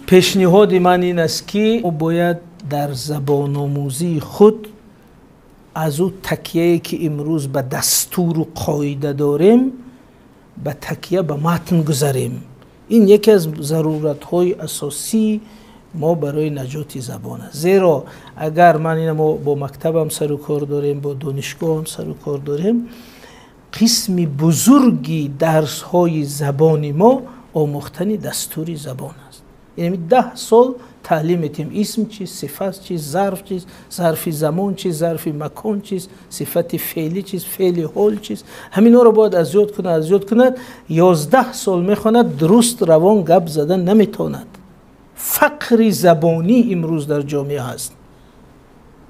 Пешниҳоди ман ин аст, ки мо бояд дар забономӯзии худ аз ӯ такияе, ки имрӯз ба дастуру қоида дорем, ба такия ба матн гузарем. Ин яке аз заруратҳои асосии мо барои наҷоти забон аст. Зеро агар ман ина мо бо мактабам сару кор дорем, бо донишгоҳам сару кор дорем, қисми бузурги дарсҳои забони мо омӯхтани дастури забон аст. Яъне 10 сол таълим медиҳем: исм чист, сифат чист, зарф чист, зарфи замон чист, зарфи макон чист, сифати феълӣ чист, феъли ҳол чист. Ҳаминҳоро бояд аз ёд кунад, аз ёд кунад. 11 сол мехонад, дуруст равон гап задан наметавонад. Фақри забонӣ имрӯз дар ҷомеа ҳаст.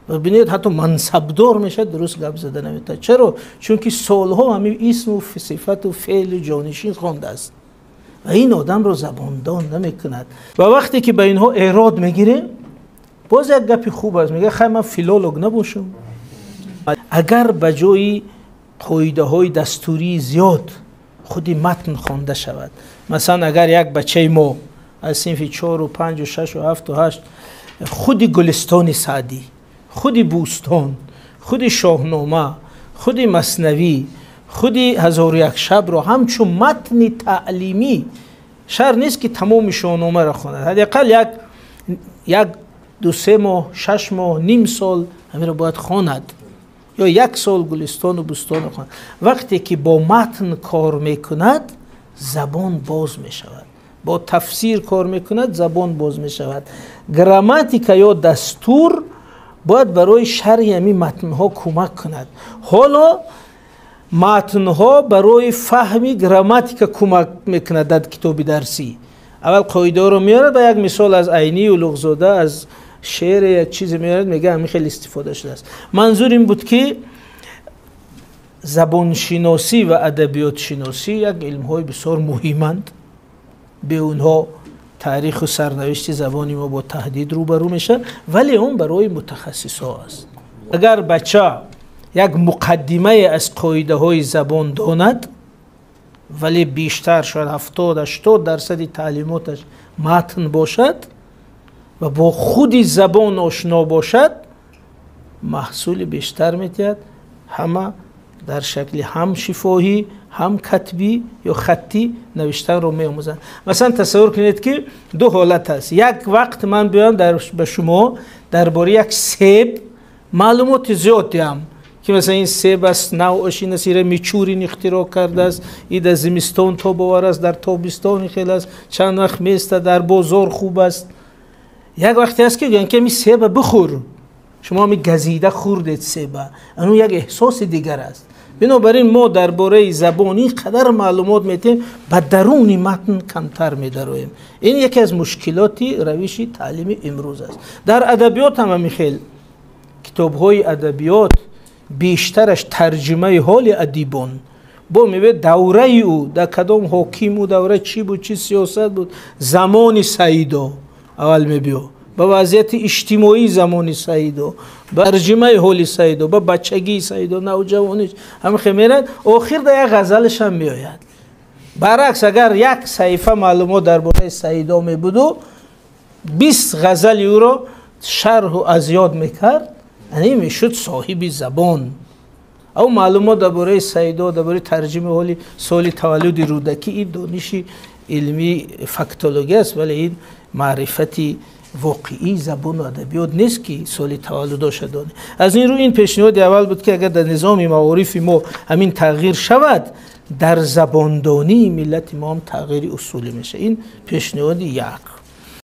Бибинед, ҳатто мансабдор мешавад, дуруст гап зада наметавонад. Чаро? Чунки солҳо ҳамин исму сифату феълу ҷонишин хондааст ва ин одамро забондон намекунад. Ва вақте ки ба инҳо эрод мегирем, боз як гапи хуб аст, мега: «Хай, ман филолог набошам». Агар ба ҷои қоидаҳои дастурии зиёд худи матн хонда шавад, масалан, агар як бачаи мо аз синфи чору панҷу шашу ҳафту ҳашт худи Гулистони Саъдӣ, худи Бӯстон, худи Шоҳнома, худи Маснавӣ, худи Ҳазору як шабро ҳамчун матни таълимӣ, шарт нест, ки тамоми Шоҳномаро хонад, ҳадди ақал як 2-3 моҳ, 6 моҳ, ним сол ҳаминро бояд хонад ё як сол Гулистону Бӯстонро хонад. Вақте ки бо матн кор мекунад, забон боз мешавад, бо тафсир кор мекунад, забон боз мешавад. Грамматика ё дастур бояд барои шарҳи ҳамин матнҳо кӯмак кунад. Ҳоло матнҳо барои фаҳми грамматика кӯмак мекунад. Дар китоби дарсӣ аввал қоидаҳоро меорад ва як мисол аз Айнӣ, Улуғзода, аз шеъре як чизе меорад, мега, ҳамин хеле истифода шудааст. Манзур ин буд, ки забоншиносӣ ва адабиётшиносӣ як илмҳои бисёр муҳиманд. Бе онҳо таъриху сарнавишти забони мо бо таҳдид рӯбарӯ мешавад, вале он барои мутахассисҳо аст. Агар бача як муқаддимае аз қоидаҳои забон донад, вале бештар, шояд 70-80 дарсади таълимоташ матн бошад ва бо худи забон ошно бошад, маҳсули бештар медиҳад. Ҳама дар шакли ҳам шифоҳӣ, ҳам катбӣ ё хаттӣ навиштанро меомӯзанд. Масалан, тасаввур кунед, ки ду ҳолат аст. Як вақт ман биёям, ба шумо дар бораи як себ маълумоти зиёд диҳам, ки масалан, ин себ аст, навъаш ин аст, ира Мичурин ихтироъ кардааст, и дар зимистон тобовар аст, дар тобистон хел аст, чанд вақт места, дар бозор хуб аст. Як вақте аст, ки гӯянд, ки ами себа бихӯр. Шумо ами газида хӯрдед себа, ану як эҳсоси дигар аст. Бинобар ин мо дар бораи забон ин қадар маълумот метиҳем, ба даруни матн камтар медароем. Ин яке аз мушкилоти равиши таълими имрӯз аст. Дар адабиёт ҳам ҳамин хел. Китобҳои адабиёт бештараш тарҷумаи ҳоли адибон бо мебинед, давраи ӯ дар кадом ҳоким, ӯ давра чӣ буд, чӣ сиёсат буд, замони Саидо аввал мебиё, ба вазъияти иҷтимоии замони Саидо, ба тарҷумаи ҳоли Саидо, ба бачагии Саидо, навҷавониш, ҳамихе мерад, охир да як ғазалашам меояд. Баръакс, агар як саҳифа маълумот дар бораи Саидо мебуду 20 ғазали ӯро шарҳу аз ёд мекард, ани мешуд соҳиби забон. Ав маълумот дар бораи Саидо, дар бораи тарҷумаи ҳоли, соли таваллуди Рӯдакӣ, ин дониши илмии фактология аст, вале ин маърифати воқеии забону адабиёт нест, ки соли таваллудоша донӣ. Аз ин рӯ ин пешниҳоди аввал буд, ки агар дар низоми маорифи мо ҳамин тағйир шавад, дар забондонии миллати мо ҳам тағйири усулӣ мешавад. Ин пешниҳоди як.